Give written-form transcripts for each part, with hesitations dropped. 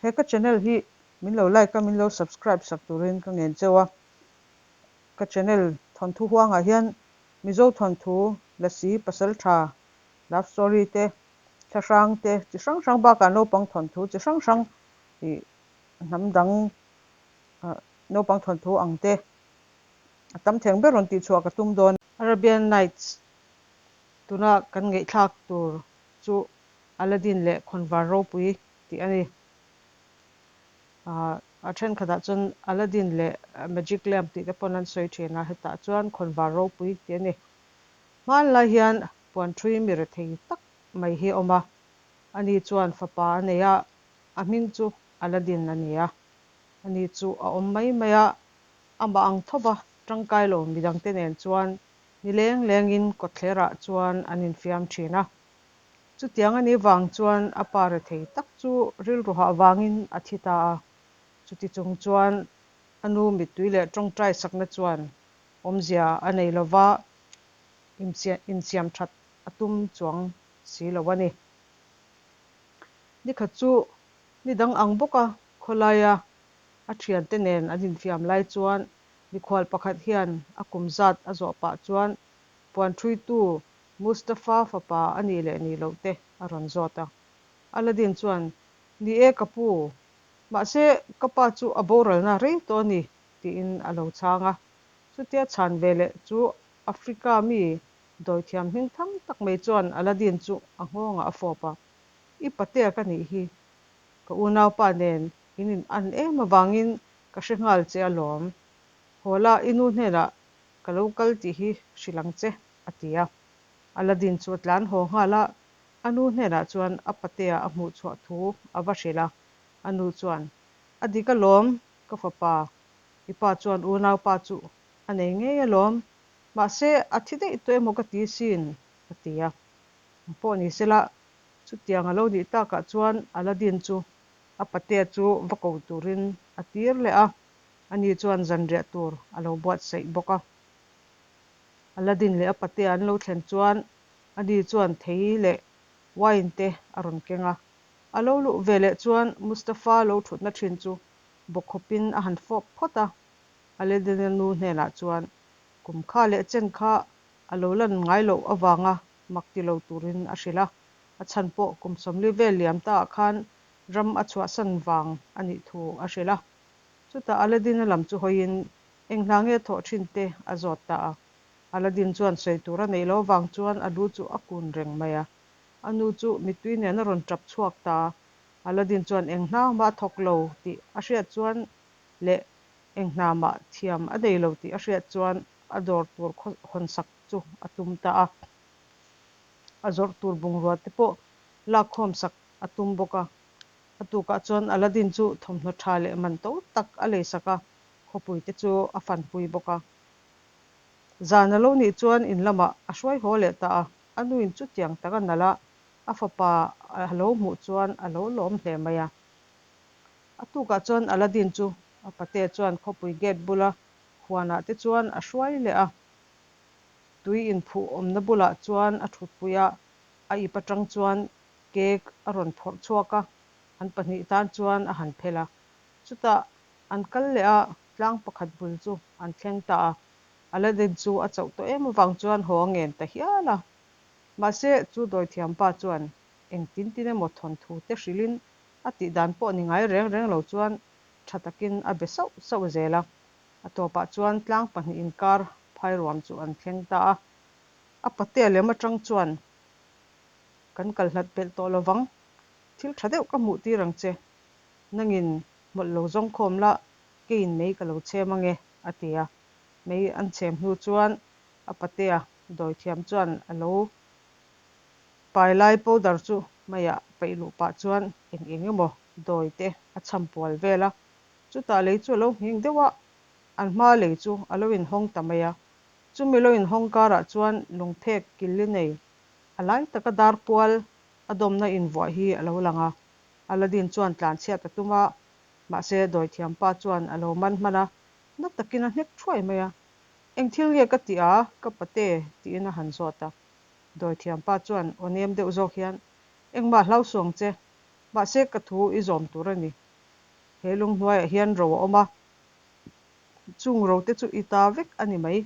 He ka channel hi min lo like a, min lo subscribe sak turin ka ngen cheu a. Ka channel thawnthu huangah hian Mizo thawnthu, Lasi, Pasaltha, love story te, thlahrang te chi hrang hrang bakah naupang thawnthu chi hrang hrang ih hnam dang naupang thawnthu ang te a tam theng ber rawn tihchhuah ka tum dawn. Arabian Nights tuna kan ngaihthlak tur chu Aladdin leh Khawnvar ropui tih a ni. A thenkhatah chuan Aladdin leh Magic Lamp tih te pawn an sawi thin a, hetah chuan Khawnvar ropui tih a ni. Hmanlai hian puanṭhui mi rethei tak mai hi a awm a, ani chuan fapa a nei a, a hming chu Aladdin a ni a. Ani chu a awm mai mai a, amah ang thova tangkai lo midangte nen chuan ni leng lengin kawtthlerah chuan an infiam thin a. Chutiang a nih vang chuan a pa rethei tak chu rilru hah vangin a thi ta a. Chuti chung chuan a nu mittui leh tawngtai sakna chuan awmzia a nei lo va, insiam that a tum chuang si lo a ni. Nikhat chu ni dang ang bawka khawlaia a thiante nen an infiam lai chuan mikhual pakhat hian a kum zat a zawh pah chuan puanṭhuitu Mustafa fapa a nih leh nih loh te a rawn zawt a. Aladdin chuan, Ni e ka pu, mahse ka pa chu a boralna rei tawh a ni, tiin a lo chhang a. Chutia chhan ve leh chu Africa mi dawithiam hming thang tak mai chuan Aladdin chu a nghawngah a fawp a, I patea ka nih hi, ka unaupa nen in in an em avangin ka hre nghal che alawm. Haw la, i nu hnenah ka lo kal tih hi hrilh ang che, a ti a. Aladdin chu a tlan haw nghal a, a nu hnenah chuan a patea a hmuh chhuah thu a va hrilh a. A nu chuan, A dik alawm, ka fapa, i pa chuan unaupa chu a nei ngei alawm, mahse a thi daih tawh emaw ka ti sin, a ti a. Ang pawh ni sela, chutiang a lo nih takah chuan Aladdin chu a patea chu va ko turin a tir leh a, ani chuan zanriah tur a lo buatsaih bawk a. Aladdin leh a patea an lo thlen chuan ani chuan thei leh wine te a rawn keng a. A lo luh ve leh chuan Mustafa lo thutna thin chu bawkkhawpin a han fawp phawt a. Aladdin-a nu hnenah chuan kum kha leh chen kha a lo lan ngai loh avanga mak ti lo turin a hrilh a. A chhan pawh kum 40 vel liam taah khan ram a chhuahsan vang a nih thu a hrilh a. Chutah Aladdin-a lam chu hawiin Eng hna nge thawh thin te a zawt ta a. Aladdin chuan sawi tur a neih loh avang chuan a lu chu a kun reng mai a. A nu chu mittui nen a rawn tap chhuak ta a. Aladdin chuan eng hna mah a thawk lo tih a hriat chuan leh eng hna mah thiam a nei lo tih a hriat chuan a dawr tur hawnsak chu a tum ta a. A zawrh tur bungrua te pawh lakkhawm sak a tum bawk a. A tukah chuan Aladdin chu thawmhnaw tha leh man to tak a leisak a. Khawpui te chu a fanpui bawk a. Zan a lo nih chuan in lamah a hruai haw leh ta a, a nuin chutiang tak a nalh a, a fapa a lo hmuh chuan a lo lawm hle mai a. A tukah chuan Aladdin chu a pate chuan khawpui gate bula huanah te chuan a hruai leh a. Tui inphuh awmna bulah chuan a thutpui a, a ip atang chuan cake a rawn phawrh chhuak a, an pahnih tan chuan a han phelh a. Chutah An kal leh a, tlang pakhat bul chu an thleng ta a. Aladdin chu a chauh tawh em avang chuan haw a ngen ta hial a. Mahse, chu dawithiam pa chuan engtin tin emaw thawnthu te hrilhin a tih dan pawh ni ngai reng reng lo chuan tha takin a be sauh sauh zel a. A tawpah chuan tlang pahnih inkar phairuam chu an thleng ta a. A patea lem atang chuan, Kan kal hlat belh tawh lovang, thil tha deuh ka hmuh tir ang che. Nangin hmawlh lo zawng khawm la, keiin mei ka lo chhem ange, a ti a. Mei an chhem hnu chuan a patea dawithiam chuan a lo pai lai powder chu meiah paih luh pah chuan eng eng emaw dawi te a chham pual vel a. Chutah lei chu a lo nghing deuh a, an hma lei chu a lo inhawng ta mai a. Chumi lo inhawng karah chuan lungphek killi nei a lai taka dar kual a dawmna invuah hi a lo lang a. Aladdin chuan tlanchhiat a tum a, mahse dawithiam pa chuan a lo man hman a, na takin a hnek thuai mai a. Eng thil nge ka tih a, ka pate? tiin a han zawt a. Dawithiam pa chuan aw nem deuh zawk hian, Engmah hlau suang che, mahse ka thu i zawm tur a ni. He lung hnuaiah hian ro a awm a, chung rote chu i ta vek a ni mai.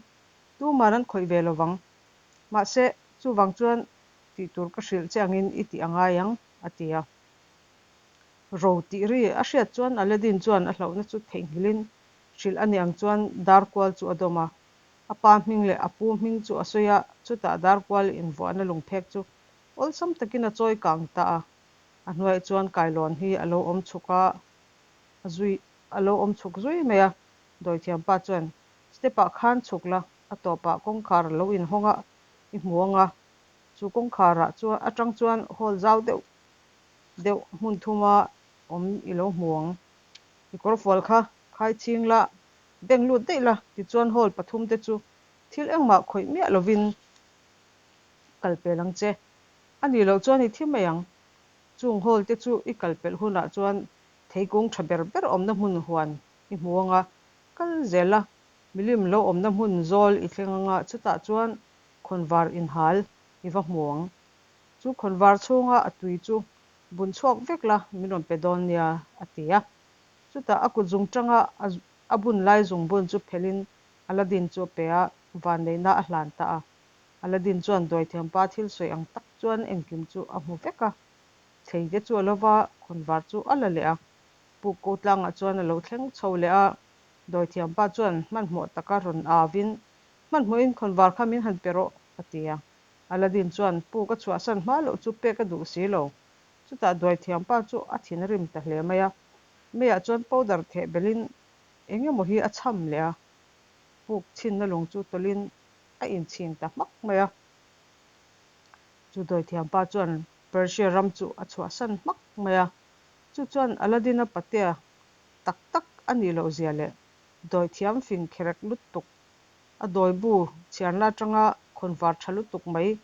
Tuman an khawih ve lo vang. Mahse, chuvang chuan tih tur ka hrilh che angin i tih a ngai ang, a ti a. Ro tih ri a hriat chuan Aladdin chuan a hlauhna chu theihnghilhin hrilh a ni ang chuan dar kual chu a dawm a. A pa hming leh a pu hming chu a sawi a, chutah dar kual invuahna lungphek chu awlsam takin a chawi kang ta a. A hnuaiah chuan kailawn hi a lo awm chhuk a, a zui a lo awm chhuk zui mai a. Dawithiampa chuan, Step-ah khan chhuk la, a tawpah kawngkhar a lo inhawng a, i hmu ang a. Chu kawngkharah chuan atang chuan hall zau deuh deuh hmun thuma awm i lo hmu ang. I kawrfual kha khai chhing la, beng lut daih la, tichuan hall pathumte chu thil engmah khawih miah lovin kal pel ang che. A nih loh chuan i thi mai ang. Chung hall te chu i kal pelh hunah chuan theikung tha ber ber awmna hmun huan i hmu ang a, kal zel a, milim lo awmna hmun zawl i thleng ang a, chutah chuan khawnvar inhal i va hmu ang. Chu khawnvar chhunga a tui chu bun chhuak vek la, min rawn pe dawn nia, a ti a. Chutah a kut zung tanga a bun lai zungbun chu phelhin Aladdin chu a pe a, vanneihna a hlan ta a. Aladdin chuan Duaithiampa thil sawi ang tak chuan engkim chu a hmu vek a, thei te chu a lo va, khawnvar chu a la leh a. Puk ko tlangah chuan a lo thleng chho leh a, Dawithiampa chuan hmanhmawh taka rawn avin, Hmanhmawhin khawnvar kha min han pe rawh, a ti a. Aladdin chuan puk a chhuahsan hma loh chu pek a duh si lo. Chutah Duaithiampa chu a thin a rim ta hle mai a, meiah chuan powder theh belhin eng emaw hi a chham leh a, puk chhinna lung chu tawlhin a inchhing ta hmak mai a. Chu Dawithiampa chuan Persia ram chu a chhuahsan hmak mai a, chu chuan Aladdin-a patea tak tak a nih loh zia leh dawithiam fing kherek lutuk, a dawibu chhiarna atanga khawnvar tha lutuk mai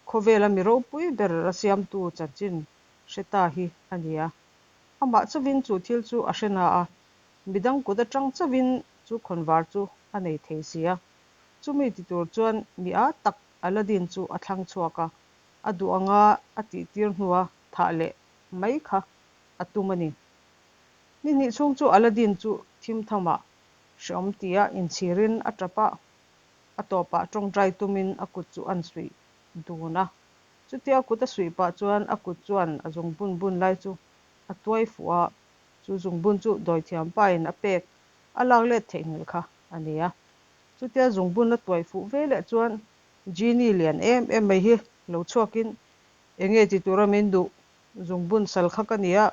khawvela mi ropui ber a siamtu chanchin hre ta hi a ni a. Amah chauhin chu thil chu a hre na a, midang kut atang chauhin chu khawnvar chu a nei thei si a. Chumi ti tur chuan mi a tak Aladdin chu a thlang chhuak a, a duh anga a tihtir hnua thah leh mai kha a tum a ni. Ni hnih chhung chu Aladdin chu thim thamah hreawm tia inchhirin a tap a, a tawpah tawngtai tumin a kut chu an suih dun a. Chutia kut a suih pah chuan a kut chuan a zungbun bun lai chu a tuai fuh a, chu zungbun chu dawithiam pain a pek a lak let theihnghilh kha a ni a. Chutia zungbun a tuai fuh ve leh chuan Genie lian em em mai hi lo chhuakin, Enge ti tura min duh? Zungbun sal kha ka ni a,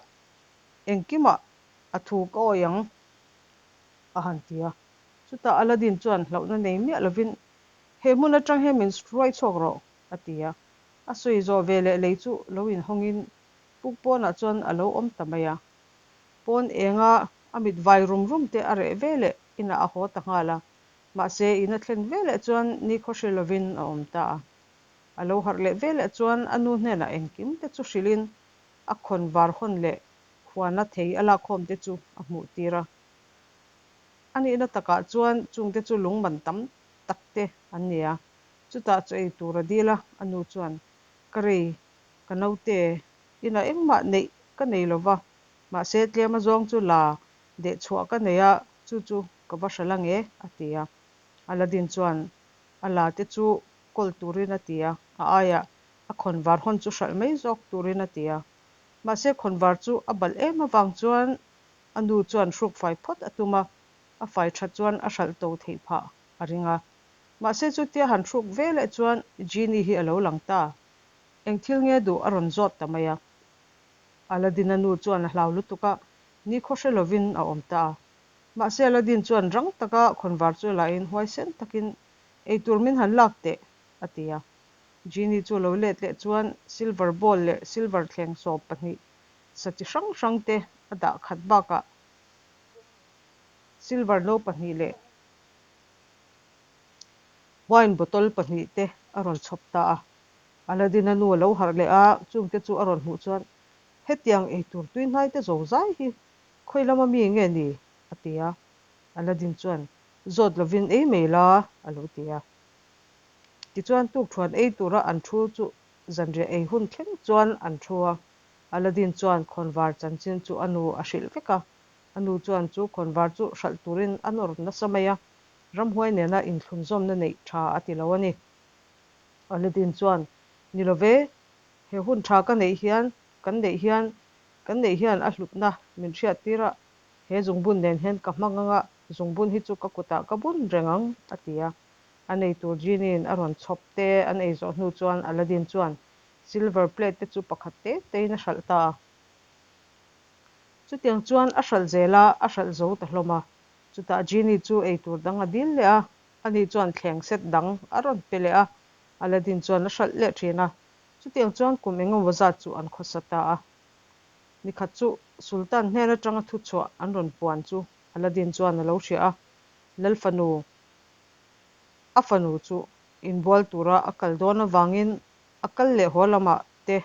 engkimah a thu ka awih ang, a han ti a. Chutah Aladdin chuan hlauhna nei miah lovin, He hmun atang hian min hruai chhuak rawh, a ti a. A sawi zawh ve leh lei chu lo inhawngin puk pawnah chuan a lo awm ta mai a. Pawn enga a mit vai rum rum te a reh ve leh inah a haw ta nghal a. Mahse, in a thlen ve leh chuan nikhaw hre lovin a awm ta a. A lo harh leh ve leh chuan a nu hnenah engkim te chu hrilhin a khawn var hawn leh huana thei a lakkhawm te chu a hmuh tir a. A nihna takah chuan chungte chu lung man tam tak te an ni a. Chutah chaw ei tur a dil a, a nu chuan, Ka rei, ka naute, inah engmah neih ka nei lo va, mahse tlem azawng chu la deh chhuah ka nei a, chu chu ka va hral ange, a ti a. Aladdin chuan a la te chu kawl turin a ti a, a aiah a khawnvar hawn chu hralh mai zawk turin a ti a. Mahse khawnvar chu a balh em avang chuan a nu chuan hruk fai phawt a tum a, a fai that chuan a hralh to theih phah a ring a. Mahse chutia han hruk ve leh chuan Genie hi a lo lang ta. Eng thil nge duh a rawn zawt ta mai a. Aladdin-a nu chuan a hlau lutuk a, nikhaw hre lovin a awm ta a. Mahse Aladdin chuan rang taka khawnvar chu lahin huaisen takin Eitur min han lak teh, a ti a. Genie chu lo let leh chuan silver bowl leh silver thleng 12 sa chi hrang hrang te a dah khat bakah silver no pahnih leh wine bottle pahnih te a rawn chhawp ta a. Aladdin-a nu a lo harh leh a, chungte chu a rawn hmuh chuan, Hetiang eitur tui hnai te zo zai hi khawi lama mi nge ni? a ti a. Aladdin chuan, Zawt lovin ei mai la, a lo ti a. Tichuan tukṭhuan ei tura an thu chu zanriah ei hun thleng chuan an thu a. Aladdin chuan khawnvar chanchin chu a nu a hrilh vek a. A nu chuan chu khawnvar chu hralh turin a nawr nasa mai a, ramhuai nena inthlunzawmna neih tha a ti lo a ni. Aladdin chuan, Ni lo ve, he hun tha ka neih hian, kan neih hian, kan neih hian a hlutna min hriattir a, he zungbun nen hian ka hmang ang a, zungbun hi chu ka kutah ka bun reng ang, a ti a. A neitur Genie-in a rawn chhawp te an ei zawh hnu chuan Aladdin chuan silver plate te chu pakhat te tein a hralh ta a. Chutiang chuan a hralh zel a, a hralh zo ta hlawm a. Chutah Genie chu eitur dang a dil leh a, ani chuan thleng set dang a rawn pe leh a, Aladdin chuan a hralh leh thin a. Chutiang chuan kum engemaw zat chu an khawsa ta a. Nikhat chu Sultan hnen atanga thuchhuah an rawn puan chu Aladdin chuan a lo hria a, Lal fanu, a fanu chu inbual tura a kal dawn avangin a kal leh haw lamah te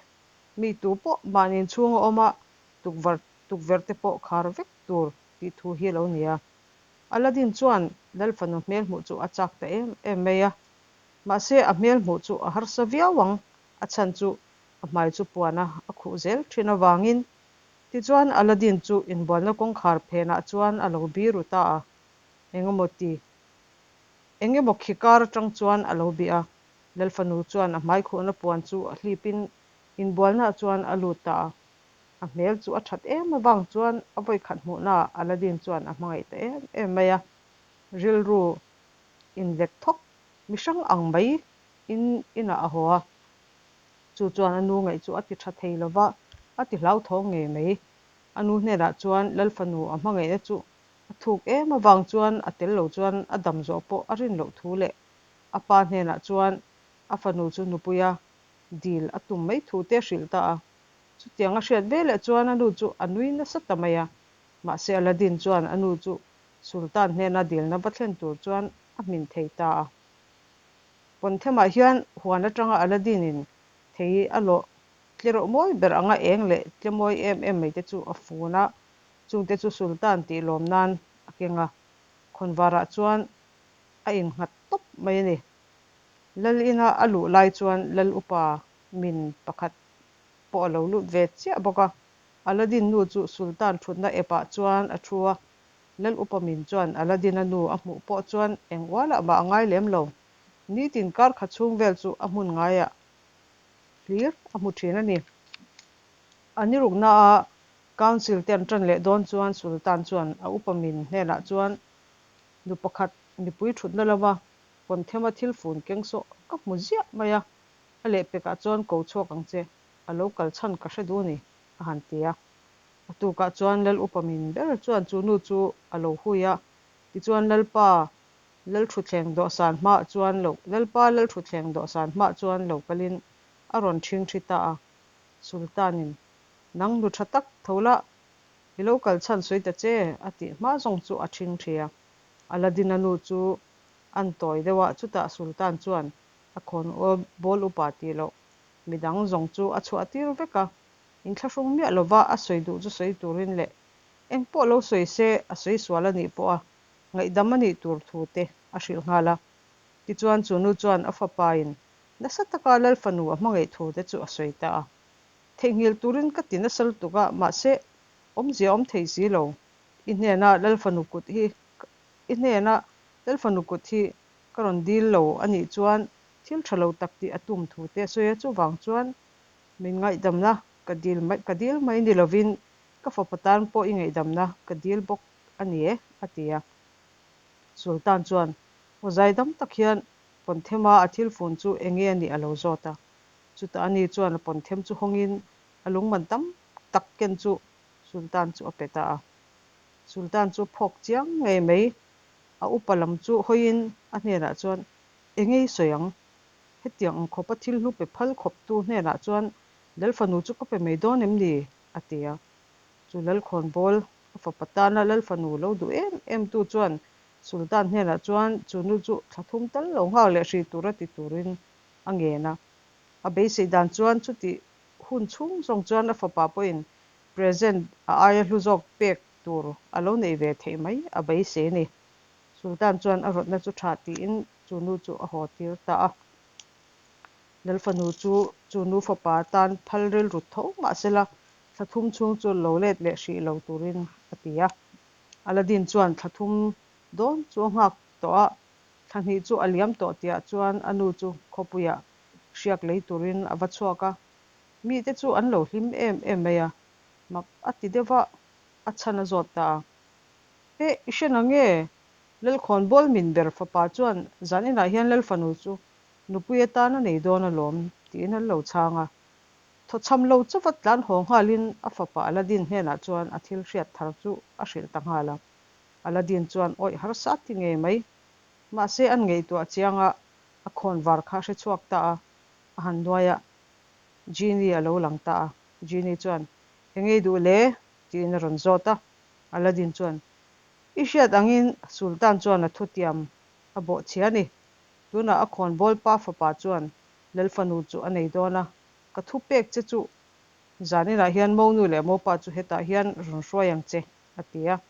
Mi tu pawh mahni inchhung a awm a, tukverh tukverh te pawh khar vek tur tih thu hi a lo ni a. Aladdin chuan Lal fanu hmel hmuh chu a chak ta em em mai a. Mahse a hmel hmuh chu a harsa viau ang, a chhan chu a hmai chu puan a a khuh zel thin avangin. Tichuan Aladdin chu inbualna kawngkhar phenah chuan a lo biru ta a, engemaw ti engemaw khi kar atang chuan a lo bih a. Lal fanu chuan a hmai khuhna puan chu a hlipin Inbualnaah chuan a lut ta a, a hmel chu a that em avang chuan a vawikhat hmuhnaah Aladdin chuan a hmangaih ta em em mai a, rilru inlek thawk mi hrang ang mai in inah a haw a, chu chuan a nu ngaih chu a ti tha thei lo va, a ti hlauthawng ngei mai. A nu hnenah chuan Lal fanu a hmangaihna chu a thuk em avang chuan a tel lo chuan a dam zawh pawh a rin loh thu leh a pa hnenah chuan a fanu chu nupuia dil a tum mai thu te a hrilh ta a. Chutiang a hriat veleh chuan a nu chu a nui nasa ta mai a. Mahse Aladdin chuan a nu chu Sultan hnena dilna va thlen tur chuan a hmin thei ta a. Pawnthemah hian huan atanga Aladdin-in thei a lawh tlereuh mawi ber anga eng leh tle mawi em em mai te chu a fun a, chungte chu Sultan tih lawm nan a keng a. Khawnvarah chuan a innghat tawp mai a ni. Lal ina a luh lai chuan Lal upa min pakhat pawh a lo lut ve chiah bawk a. Aladdin nu chu Sultan thutna epah chuan a thu a. Lal upa min chuan Aladdin-a nu a hmuh pawh chuan eng ualah mah a ngai lem lo. Nitin kar khat chhung vel chu a hmun ngaiah hlir a hmu thin a ni. A niruknaah Council te an tan leh dawn chuan Sultan chuan a upa min hnenah chuan nu pakhat mipui thutna lama Pawnthema thil fun keng saw ka hmu ziah mai a, a lehpekah chuan ko chhuak ang che, a lo kal chhan ka hre duh a ni, a han ti a. A tukah chuan Lal upa min ber chuan chu nu chu a lo hui a, tichuan Lalpa Lalthuthleng dawhsan hmaah chuan lo Lalpa Lalthuthleng dawhsan hmaah chuan lo kalin a rawn ṭhingṭhi ta a. Sultanin, Nang nu ṭha tak tho la, i lo kal chhan sawi ta che, a tih hma zawng chu a ṭhingṭhi a. Aladdin-a nu chu An tawi deuh a, chutah Sultan chuan a khawn bawl upa tih loh midang zawng chu a chhuah tir vek a, inthlahrung miah lova a sawi duh chu sawi turin leh eng pawh lo sawi se a sawi sual a nih pawh a ngaihdam a nih tur thu te a hrilh nghal a. Tichuan chu nu chuan a fapain nasa taka Lal fanu a hmangaih thu te chu a sawi ta a. Theihnghilh turin ka ti nasa lutuk a, mahse awmzia awm thei si lo. I hnena Lal fanu kut hi I hnena Lal fanu kut hi ka rawn dil lo a nih chuan thil tha lo tak tih a tum thu te a sawi a, chuvang chuan min ngaihdamna ka dil mai ka dil mai ni lovin ka fapa tan pawh i ngaihdamna ka dil bawk a ni e, a ti a. Sultan chuan aw zaidam tak hian Pawnthema a thil fun chu enge a nih a lo zawt a. Chutah ani chuan a Pawnthem chu hawngin a lungman tam tak ken chu Sultan chu a pe ta a. Sultan chu phawk chiang ngei mai. A upa lam chu hawiin a hnenah chuan, Eng ei sawi ang? Hetiang ang khawpa thil hlu pe phal khawptu hnenah chuan Lal fanu chu ka pe mai dawn em ni? a ti a. Chu Lal khawnbawl, a fapa tana Lal fanu lo duh em em tu chuan Sultan hnenah chuan chu nu chu thla thum tal lo nghak leh hrih tura ti turin a ngen a. A beisei dan chuan chutih hun chhung zawng chuan a fapa pawhin Present a aia hlu zawk pek tur a lo neih ve theih mai a beisei a ni. Sultan chuan a rawtna chu tha tiin chu nu chu a haw tir ta a. Lal fanu chu chu nu fapa tan phal rilru tho mahsela thla thum chhung chu lo let leh hrih lo turin a ti a. Aladdin chuan thla thum dawn chu a nghak tawh a, thla hnih chu a liam tawh tihah chuan a nu chu khawpuiah hriak lei turin a va chhuak a. Mite chu an lo hlim em em mai a, mak a ti deuh va, a chhan a zawt ta a. Eh, i hre na nge? Lalkhawnbawl min ber fapa chuan zan inah hian Lalfanu chu nupui atan a nei dawn alawm, tiin an lo chhang a. Thawchham lo chauva tlan haw nghalin a fapa Aladdin hnenah chuan a thil hriat thar chu a hrilh ta nghal a. Aladdin chuan awih harsa ti ngei mai. Mahse an ngaihtuah chiang a, a khawnvar kha a hre chhuak ta a, a han nuai a, Genie a lo lang ta a. Genie chuan, Eng ei duh le? tiin a rawn zawt a. Aladdin chuan, I hriat angin Sultan chuan a thutiam a bawhchhia a ni. Tunah a khawnbawl pa fapa chuan Lalfanu chu a nei dawn a, ka thu pek che chu zaninah hian monu leh mopa chu hetah hian rawn hruai ang che, a ti a.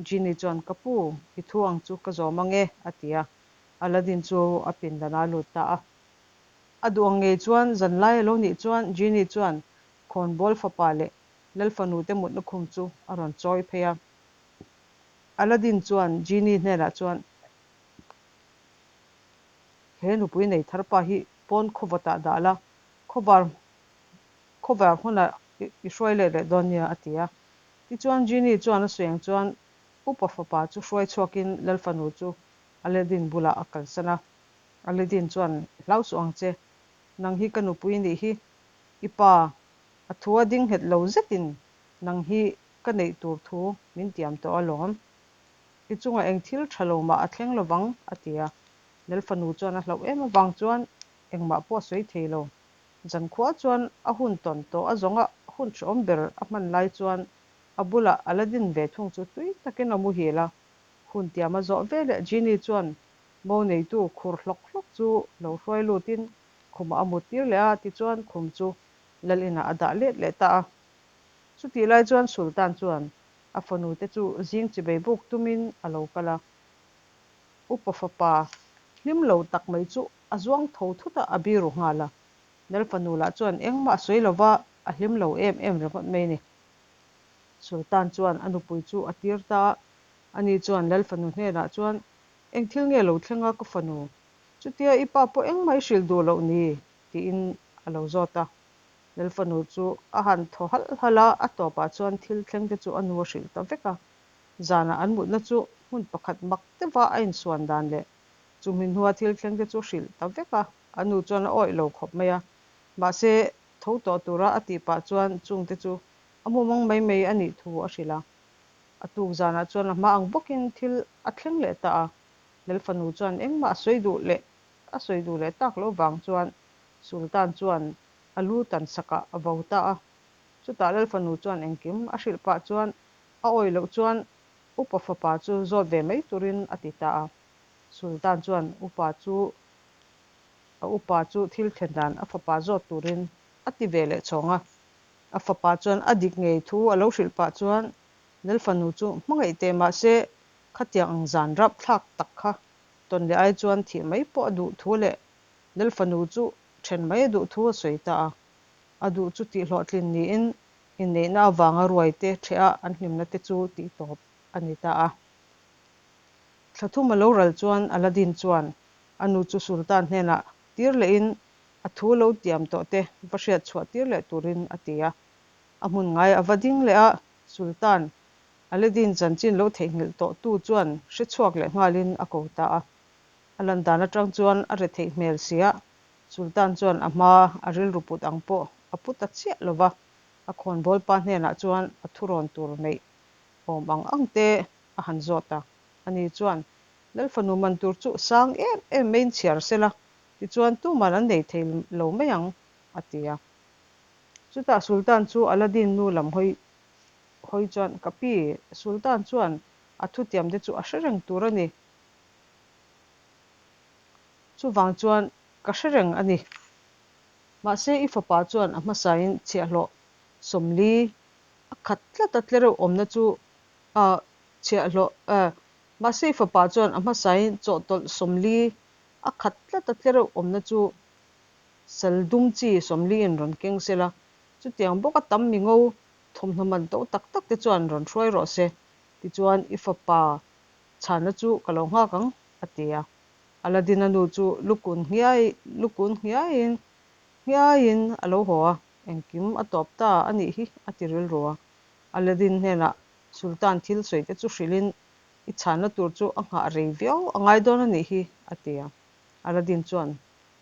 Genie chuan, Ka pu, i thu ang chu ka zawm ang e, a ti a. Aladdin chu a pindanah a lut ta a. A duh ang ngei chuan zanlai a lo nih chuan Genie chuan khawnbawl fapa leh Lalfanu te mutna khum chu a rawn chawi phei a. Aladdin chuan Genie hnenah chuan, He nupui nei thar pa hi pawn khawvawtah dah la, khawvar khawvar hunah i hruai let leh dawn nia, a ti a. Tichuan Genie chuan a sawi ang chuan upa fapa chu hruai chhuakin Lalfanu chu Aladdin bulah a kalsan a. Aladdin chuan, Hlau suh ang che, nang hi ka nupui nih hi, i pa a thu a ding nghet lo zetin nang hi ka neih tur thu min tiam tawh alawm. I chungah eng thil tha lo mah a thleng lovang, a ti a. Lalfanu chuan a hlauh em avang chuan engmah pawh a sawi thei lo. Zankhua chuan a hun tawn tawh a zawnga hun hrehawm ber a hman lai chuan a bulah Aladdin ve thung chu tui takin a muhil a. Hun tiam a zawh veleh Genie chuan mo neitu khur hlawk hlawk chu lo hruai lutin khumah a mut tir leh a, tichuan khum chu lal inah a dah let leh ta a. Chutih lai chuan Sultan chuan a fanu te chu zing chibei buk tumin a lo kal a. Upa fapa hlim lo tak mai chu a zuang tho thut a, a biru nghal a. Lal fanu lah chuan engmah a sawi lova, a hlim lo em em ringawt mai a ni. Sultan chuan a nupui chu a tir ta a, ani chuan Lal fanu hnenah chuan, Eng thil nge lo thleng a ka fanu? Chutia i pa pawh engmah i hrilh duh loh ni? tiin a lo zawt a. Lal fanu chu a han thaw halh halh a, a tawpah chuan thil thleng te chu a nu a hrilh ta vek a. Zanah an mutna chu hmun pakhat mak deuha a insuan dan leh chumi hnua thil thleng te chu hrilh ta vek a, a nu chuan a awih lo khawp mai a. Mahse, tho tawh tura a tih pah chuan chungte chu a mumang mai mai a nih thu a hrilh a. A tuk zanah chuan a hma ang bawkin thil a thleng leh ta a. Lal fanu chuan engmah a sawi duh leh a sawi duh leh tak loh vang chuan Sultan chuan a lu tan sakah a vo ta a. Chutah Lal fanu chuan engkim a hrilh pah chuan a awih loh chuan upa fapa chu zawt ve mai turin a ti ta a. Sultan chuan upa chu a upa chu thil thlen dan a fapa zawt turin a ti ve leh chhawng a. A fapa chuan a dik ngei thu a lo hrilh pah chuan Lal fanu chu hmangaih teh mahse khatiang ang zan rap thlak tak kha tawn leh ai chuan thih mai pawh a duh thu leh Lal fanu chu then mai a duh thu a sawi ta a. A duh chu tihhlawhtlin niin inneihna avanga ruaite ṭheh a an hlimna te chu tihtawp a ni ta a. Thla thum a lo ral chuan Aladdin chuan a nu chu Sultan hnenah tir lehin a thu lo tiam tawh te va hriat chhuah tir leh turin a ti a. A hmun ngai a va ding leh a, Sultan Aladdin chanchin lo theihnghilh tawh tu chuan hre chhuak leh nghalin a ko ta a. A lan dan atang chuan a retheih hmel sia, Sultan chuan a hma a rilru put ang pawh a pu ta chiah lo va, a khawnbawl pa hnenah chuan a thurawn tur neih awm ang ang te a han zawt a. Ani chuan, Lal fanu man tur chu sang em em maiin chhiar sela, tichuan tuman an nei thei lo mai ang, a ti a. Chutah Sultan chu Aladdin nu lam hawi hawi chuan, Ka pi, Sultan chuan a thutiam te chu a hre reng tur a ni. Chuvang chuan ka hre reng a ni. Mahse i fapa chuan a hmasain chhiahhlawh 40 a khat tlat a tlereuh awmna chu a chhiahhlawh eh Mahse i fapa chuan a hmasain chawhtawlh 40 a khat tlat a tlereuh awmna chu sal dum chi 40 in rawn keng sela, chutiang bawka tam mingo thawmhnaw man to tak tak te chuan rawn hruai rawh se. Tichuan, i fapa chhanna chu ka lo nghak ang, a ti a. Aladdin-a nu chu lukun nghiai lukun nghiaiin nghiaiin a lo haw a, Engkim a tawp ta a nih hi, a ti rilru a. Aladdin hnenah Sultan thil sawi te chu hrilhin, I chhanna tur chu a nghah rei viau a ngai dawn a nih hi, a ti a. Aladdin chuan,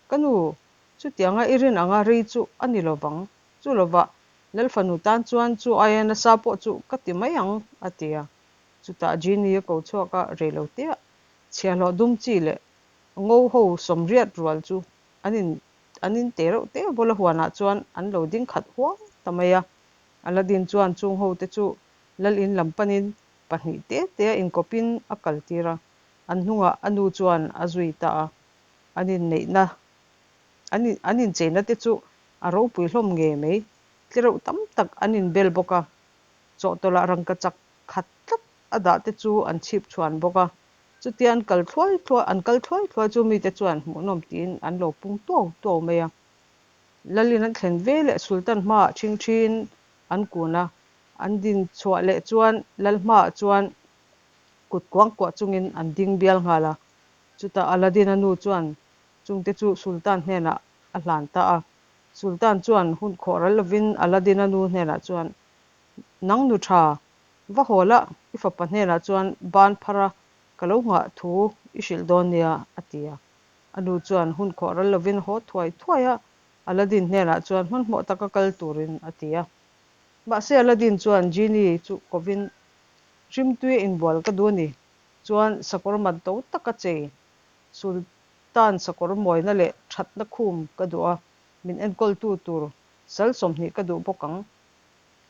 Ka nu, chutianga i rin anga rei chu a ni lo vang. Chu lovah Lal fanu tan chuan chu aia nasa pawh chu ka ti mai ang, a ti a. Chutah Genie a ko chhuak a, rei lo tea chhiahhlawh dum chi leh ngo ho 80 rual chu an in an in te reuh te bula huanah chuan an lo ding khat huang ta mai a. Aladdin chuan chung ho te chu Lal in lam panin pahnih te tea inkawpin a kal tir a, an hnungah a nu chuan a zui ta a. An inneihna an an incheina te chu a ropui hlawm ngei mai. Tlereuh tam tak an inbel bawk a, chawhtawlh ah rangkachak khat tlat a dah te chu an chhip chhuan bawk a. Chutia an kal thluai thluai an kal thluai thluai chu mite chuan hmuhnawm tiin an lo pung tuau tuau mai a. Lalin an thlen ve leh Sultan hmaah ṭhingṭhiin an kun a, an din chhuah leh chuan Lal hmaah chuan kut kuang kuah chungin an ding bial nghal a. Chutah Aladdin-a nu chuan chungte chu Sultan hnenah a hlan ta a. Sultan chuan hun khawh ral lovin Aladdin-a nu hnenah chuan, Nang nu tha, va haw la, i fapa hnenah chuan ban phar a ka lo nghah thu i hrilh dawn nia, a ti a. A nu chuan hun khawh ral lovin haw thuai thuai a, Aladdin hnenah chuan hmanhmawh taka kal turin a ti a. Mahse Aladdin chuan Genie chu kovin, Rimtui a inbual ka duh a ni, chuan sakawr man to taka chei Sultan sakawr mawina leh thatna khum ka duh a, min enkawltu tur sal 20 ka duh bawk ang.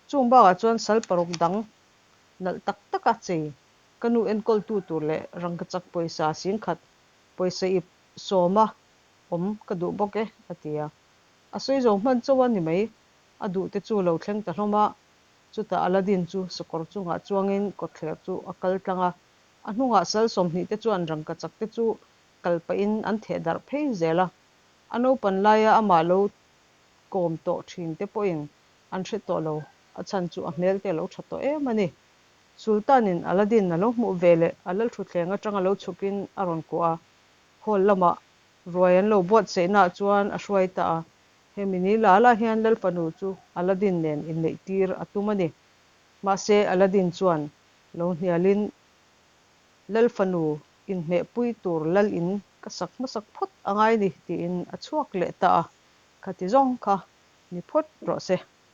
Chung bakah chuan sal paruk dang nalh tak taka chei ka nu enkawltu tur leh rangkachak pawisa 10,000 pawisa ip 10 a awm ka duh bawk e, a ti a. A sawi zo hman chauh a ni mai, a duh te chu lo thleng ta hlawm a. Chutah Aladdin chu sakawr chungah chuangin kawtthler chu a kal tlang a, a hnungah sal 20 te chuan rangkachak te chu kal pahin an theh darh phei zel a. A naupan laia amah lo kawm tawh thin te pawhin an hre tawh lo, a chhan chu a hmel te a lo tha tawh em a ni. Sultan-in Aladdin a lo hmuh ve leh a lalthutthleng atanga lo chhukin a rawn kuah a, hall lamah ruai an lo buatsaihnaah chuan a hruai ta a. Hemi ni la la hian lal fanu chu Aladdin nen inneih tir a tum a ni. Mahse Aladdin chuan lo hnialin lal fanu inhmehpui tur lal in ka sak hmasak phawt a ngai ni tiin a chhuak leh ta a, khati zawng kha ni phawt rawh se.